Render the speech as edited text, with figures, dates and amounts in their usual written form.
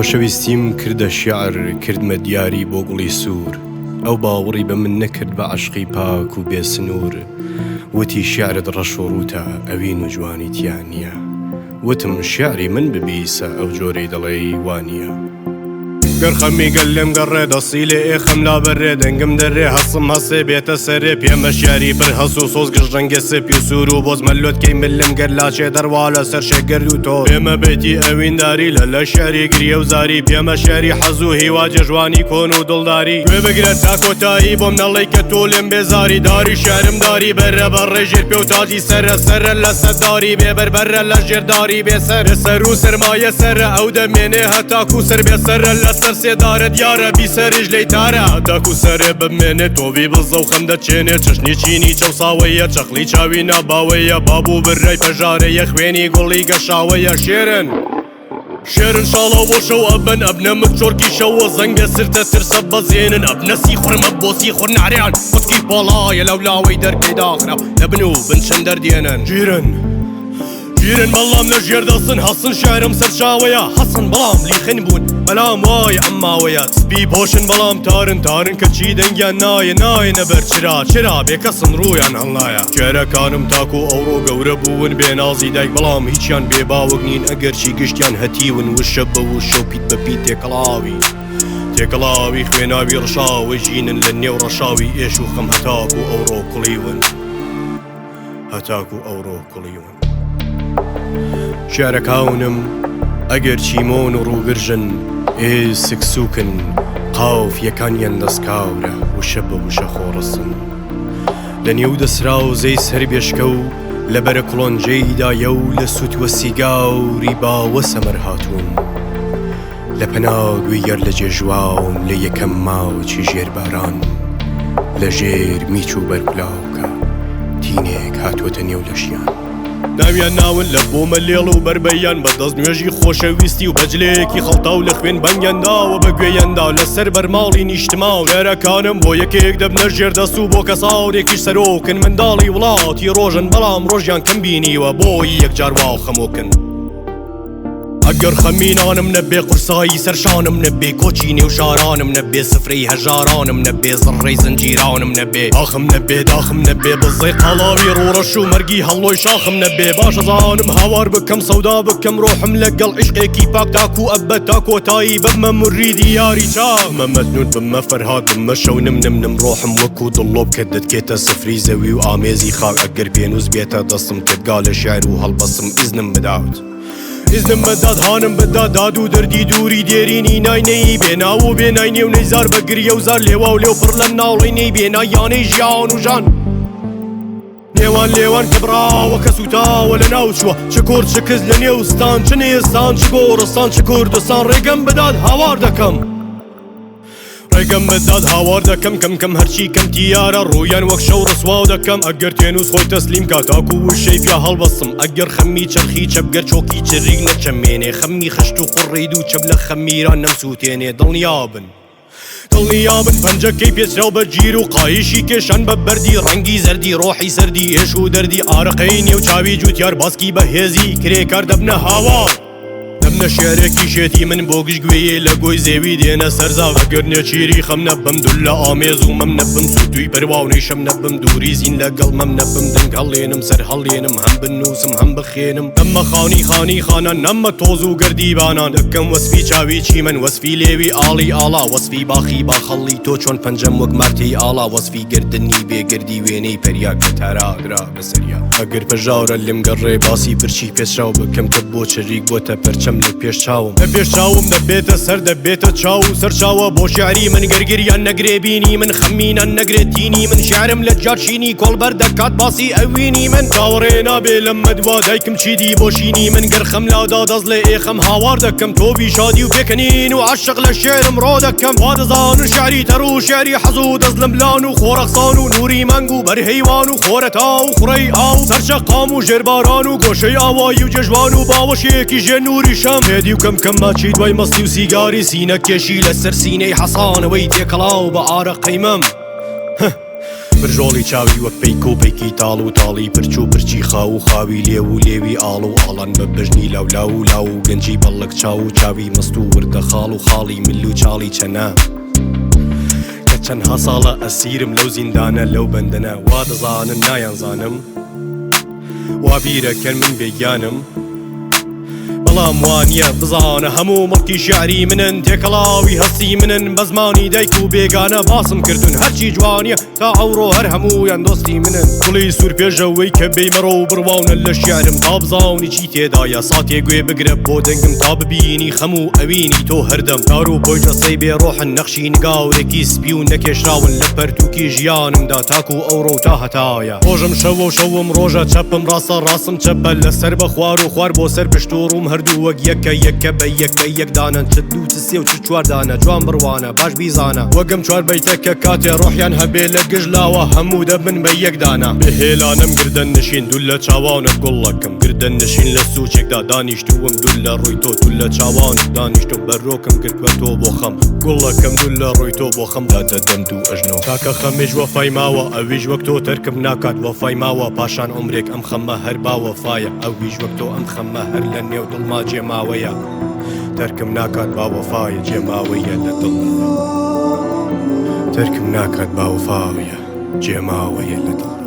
خۆشەویستیم کردە شیعر کردمە دیاری بۆ گوڵی سوور ئەو باوەڕی بە من نەکرد بە عەشقی پاک و بێ سنوور وتی شیعرت ڕەش و ڕووتە ئەوین و جوانی تیا نییە وتم شیعری من ببیسە ئەو جۆرەی دەڵێی وا نییە. گەر خەمی گەل لێم گەڕێ دەستی لێ ئێخەم لابەرێ دەنگم دەرێ هەسم هەسێ بێتە سەرێ پێمە شیعری پر هەس و سۆز گشت ڕەنگێ سپی و سوور و بۆز مەلۆتکەی ملم گەر لاچێ دەڕوا لەسەر شێگرد و تۆز پێمە بەیتی ئەوینداری لە لە شیعری گریە و زاری پێمە شیعری حەز و هیوا جێژوانی کۆن و دڵداری گوێ بگرە تا کۆتایی بۆم نەڵێی کە تۆ لێم بێزاری داری شیعرم داری بەرە بەڕێ ژێر پێ و تاجی سەرە سەرە لەسەر داری بێ بەر بەرە لە ژێر داری بێ سەر بێ سەر و سەرمایە سەرە ئەو دەمێنێ هەتاکو سەر بێ سەرە لەسەر سێدارە دیارە بیسەریش لێی تارە هەتاکو سەرێ بمێنێ تۆوی بزە و خەم دەچێنێ چەشنی چینی چەوساوەیە چەقڵی چاوی ناباوەیە باب و برای پەژارەیە خوێنی گوڵی گەشاوەیە شێرن شێرن شاڵاو بۆ شەو ئەبەن ئەبنە مچۆرکی شەوە زەنگە سرتە ترسە بەزێنن ئەبنە سیخوڕمە بۆ سیخوڕ نەعرێن قوتکی پۆڵایە لەولاوەی دەرکەی داخراو لە بن و بن چەند دەردێنن گیرن گیرن بەڵام لە ژێر دەستن هەسن شعرم سەرچاوەیە هەسن بەڵام لیخن بوون بەلام وایە ئەم ماوەیە سپی پۆشن بەڵام تارن تارن کەچی دەنگیان نایە نایەنە بەر چرا چرا بێکەسن ڕوویان هەڵنایە شعرەکانم تاکو ئەوڕۆ گەورە بوون بێ نازی دایک بەڵام هیچیان بێ باوک نین ئەگەرچی گشتیان هەتیون وشە بە وشە و پیت بە پیت تێکەڵاوی تێکەڵاوی خوێناوی ڕشاوەی ژینن لە نێو ڕەشاوی ئێش و خەم هەتاکو ئەوڕۆ کوڵیون هەتاکو ئەوڕۆ کوڵیون. شیعرەکانم ئەگەرچی مۆن و ڕووگرژن، ئێسک سووکن، قافیەکانیان دەستکاورە، وشە بە وشە خۆڕسن. لە نێو دەسراوزەی سەر بێشکە و لە بەرە کوڵۆنجەی دایە و لە سووتوە سیگاری باوە سەمەر هاتوون. لە پەنا گوێی یار لە جێژواوم لە یەکەم ماچی ژێر باران لە ژێر میچ و بەر کولاوکە تینێک هاتووەتە نێو لەشیان. ناویان ناون لە بۆمە لێڵ و بەربەیان بە دەست نوێژی خۆشەویستی و بەجلێکی خەڵتاو لە خوێن بەنگیان داوە بە گوێیاندا لەسەر بەرماڵی نیشتمان شێرەکانم بۆ یەکێک دەبنە ژێر دەست و بۆ کەسانێکیش سەرۆکن منداڵی وڵاتی ڕۆژن بەڵام ڕۆژیان کەم بینیوە بۆی یەکجار واو خەمۆکن. ئەگەر خەمی نانم نەبێ قورسایی سەر شانم نەبێ کۆچی نێو شارانم نەبێ سفرەی هەژارانم نەبێ زڕڕەی زنجیرانم نەبێ ئاخم نەبێ داخم نەبێ بزەی قەڵاوی ڕووڕەش و مەرگی هەڵۆی شاخم نەبێ باش ئەزانم هاوار بکەم سەودا بکەم ڕۆحم لەگەڵ عیشقێکی پاک تاکو ئەبەد تا کۆتایی ببمە موریدی یاری چاک بمە مەجنون بمە فەرهاد بمە شەونم نم نم ڕۆحم وەکو دڵۆپ کە دەتکێتە سفری زەوی و ئامێزی خاک ئەگەر پێنووس بێتە دەستم تێبگا لە شیعر و هەڵبەستم ئیزنم بدات. ئیزنم بدات هانم بدات داد و دەردی دووری دێرینی نای نەیی بێ ناو و بێ نای نێو نەیزار بە گریە و زار لێواو لێو پڕ لە ناڵەی نەی بێ نای یانەی ژیان و ژان نێوان لێوان کە بڕاوە کە سووتاوە لە ناو چووە چ کورد چ کز لە نێو ستان چ نێستان چ گۆڕستان چ کوردستان ڕێگەم بدات هاوار دەکەم. ڕێگەم بدات هاوار دەکەم کەم کەم هەرچی کەم تیارە ڕوویان وەک شەو ڕسواو دەکەم ئەگەر تێنووس خۆی تەسلیم کا تاکو وشەی پیا هەڵبەستم ئەگەر خەمی چەرخی چەپ گەر چۆکی چریک نەچەمێنێ خەمی خشت و قوڕی دوو چەپ لە خەمیران نەمسووتێنێ دڵنیابن دڵنیابن پەنجەکەی پێچراو بە گیر و قایشی کێشان بە بەردی ڕەنگی زەردی ڕۆحی سەردی ئێش و دەردی ئارەقەی نێو چاوی جووتیار باسکی بەهێزی کرێکار دەبنە هاوار. دەبنە شێرێکی شێتی من بۆ گشت گوێیێ لە گۆی زێوی دێنە سەر زاو ئەگەر نێچیری خەم نەبم دوللە ئامێز و مەم نەبم سووتووی پەرواو نیشەم نەبم دووری زین لەگەڵ مەم نەبم دەنگ هەڵێنم سەر هەڵێنم هەم بنووسم هەم بخێنم دەممە خانی خانی خانان نەممە تۆز و گەردی بانان دەکەم وەسفی چاوی چیمەن وەسفی لێوی ئاڵی ئاڵا وەسفی باخی باخەڵی تۆ چۆن پەنجەم وەک مارتێی ئاڵا وەسفی گەردنی بێ گەردی وێنەی پەریاک لە تارا درا بەسەریا ئەگەر پەژارە لێم گەڕێ باسی پرچی پێچراو بکەم کە بۆ چریک بۆتە پەرچەم لە پێش چاوم لە پێش چاوم دەبێتە سەر دەبێتە چاو و سەرچاوە بۆ شیعری من گەر گریان نەگرێ بینی من خەمینان نەگرێ تینی من شیعرم لە جارشینی کۆڵبەر دەکات باسی ئەوینی من چاوەڕێ نابێ لەم مەدوا دایکم چیدی بۆ شینی من گەر خەم لادا دەست لێ ئێخەم هاوار دەکەم تۆوی شادی و پێکەنین و عەشق لە شیعرم ڕۆ دەکەم وا دەزانن شیعری تەڕ و شیعری حەز و دەست لەملان و خۆڕەخسان و نوری مانگ و بەرهەیوان و خۆرەتا و خوڕەی ئاو سەر شەقام و ژێر باران و گۆشەی ئاوایی و جێژوان و باوەشێکی ژێر نوری شەم هێدی و کەم کەم ماچی دوای مەستی و سیگاری سینە کێشی لەسەر سینەی حەسانەوەی تێکەڵاو بە ئارەقەی مەم. پرژۆڵی چاوی وەک پەیک و پەیکی تاڵ و تاڵی پرچ و پرچی خاو و خاوی لێو و لێوی ئاڵ و ئاڵان بە بەژنی لاو لاو و لاو و گەنجی بەڵەک چاو و چاوی مەست و وردە خاڵ و خاڵی مل و چاڵی چەنە کە چەندها ساڵە ئەسیرم لەو زیندانە لەو بەندەنە وا دەزانن نایانزانم وا بیرەکەن من بێگیانم بەڵام وانییە بزانە هەموو مڵکی شعری منن تێکەڵاوی هەستی منن بە زمانی دایک و بێگانە باسم کردوون هەرچی جوانیە تا ئەوڕۆ هەر هەموویان دۆستی منن گوڵی سوور پێشەوەی کە بێی مەڕۆ و بڕواونە لە شعرم تا بزانی چی تێدایە ساتێ گوێ بگرە بۆ دەنگم تا ببینی خەم و ئەوینی تۆ هەردەم تار و پۆی جەستەی بێ ڕۆحن نەخشی نگاورێکی سپی و نەکێشراون لە پەرتووکی ژیانمدا تاکو ئەوڕۆ و تا هەتایە. ڕۆژم شەوە و شەوم ڕۆژە چەپم ڕاستە ڕاستم چەپە لەسەر بە خوار و خوار بۆ سەر پشت و ڕووم هەردوو وەک یەکە یەکە بە یەکە یەک دانەن چ دوو چ سێ و چ چوار دانە جوان بڕوانە باش بیزانە وەگم چوار بەیتە کە کاتێ ڕۆحیان هەبێ لە گژ لاوە هەموو دەبن بە یەک دانە. بهێلانم گردە نشین دوور لە چاوانت گوڵەکەم گردە نشین لە سوچێکدا دانیشتووم دوور لە ڕووی تۆ دوور لە چاوانت دانیشتووم بەرۆکم گرتووە تۆ بۆ خەم گوڵەکەم دوور لە ڕووی تۆ بۆ خەم دادەدەم دوو ئەژنۆ کاکە خەمیش وەفای ماوە ئەویش وەک تۆ تەرکم ناکات وەفای ماوە پاشان عومرێک ئەم خەمە هەر با وەفایە ئەویش وەک تۆ ئەم خەمە هەر لە نێو دڵما جێ ماوەیە تەرکم ناکات با وەفایە جێ ماوەیە لە دڵ تەرکم ناکات با وەفایە جێ ماوەیە لە دڵ.